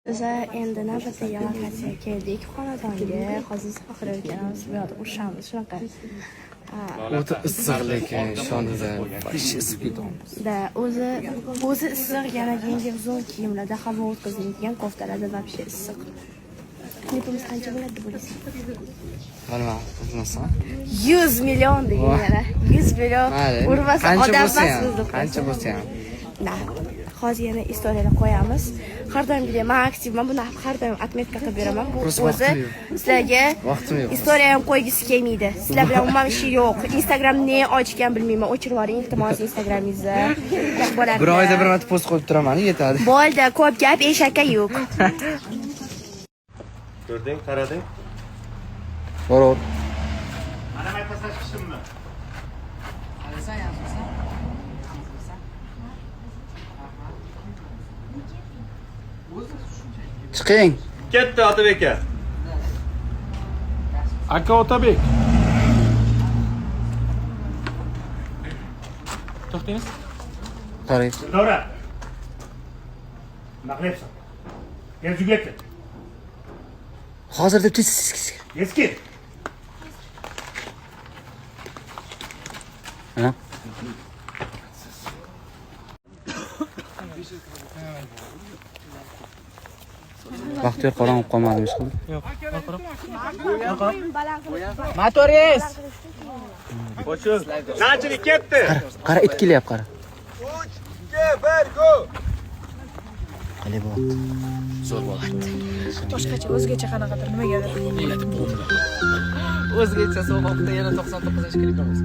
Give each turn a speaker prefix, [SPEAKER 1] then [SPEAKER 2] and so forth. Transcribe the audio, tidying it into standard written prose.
[SPEAKER 1] Biza endi navbatdagi lokatsiyaga keldik, xonadonga. Hozir safar ekanmiz, bu yoqda urushamiz shunaqa. Ha,
[SPEAKER 2] O'ta issiq, lekin ishoninglar, вообще isib ketyapmiz.
[SPEAKER 1] Да, o'zi issiq, yana yangi uzun kiyimlarda, havo o'tkazmaydigan koftalarda вообще issiq. Klipimiz qancha bo'ladi deb o'ylaysan?
[SPEAKER 2] Bilmadim, bilmasam.
[SPEAKER 1] 100 million degan yana. 100 million.
[SPEAKER 2] Mayli.
[SPEAKER 1] Urmasa
[SPEAKER 2] Qancha
[SPEAKER 1] odam
[SPEAKER 2] bo'lsa ham,
[SPEAKER 1] emasmiz deb
[SPEAKER 2] qancha
[SPEAKER 1] qo'ysa.
[SPEAKER 2] bo'lsa ham.
[SPEAKER 1] Да. Hozir yana istoriyalar qo'yamiz. Har doimgidek man aktivman, buni har doim отметка qilib beraman. Bu
[SPEAKER 2] Просто
[SPEAKER 1] o'zi
[SPEAKER 2] vaqtim yo'q.
[SPEAKER 1] sizlarga
[SPEAKER 2] Vaqtim yo'q.
[SPEAKER 1] Istoriya ham qo'ygisi kelmaydi. Sizlar bilan umuman ishi yo'q. Instagram ne ochgan bilmayman. O'chirib yuboring, iltimos, Instagramingizni. Bo'ladi.
[SPEAKER 2] Bir oyda bir marta post qo'yib turaman, yetadi.
[SPEAKER 1] Bo'ldi, ko'p gap eshakka yuk.
[SPEAKER 3] Ko'rding, qarading.
[SPEAKER 2] Boror.
[SPEAKER 3] Qaramay tashlash ishimmi?
[SPEAKER 2] Chiqing.
[SPEAKER 3] Ketdi, Otabek aka.
[SPEAKER 4] Aka Otabek. To'xtaymiz.
[SPEAKER 2] Qarang.
[SPEAKER 5] Dildora. Nima qilyapsan? Gel uyga ket.
[SPEAKER 2] Hozir deb tez tez tez.
[SPEAKER 5] Tez ket.
[SPEAKER 2] Ha? Baxtiyor qorong'u qolmadimi hech qilib?
[SPEAKER 4] Yo'q.
[SPEAKER 6] Motorist!
[SPEAKER 3] Nachili ketdi.
[SPEAKER 2] Qara, it kelyapti, qara. 3 2 1 go. Qalay bo'lyapti? Zo'r bo'lyapti.
[SPEAKER 7] Boshqacha, o'zgacha qanaqadir, nimagadir.
[SPEAKER 6] O'zgacha so'qoqda yana 99-klipimiz.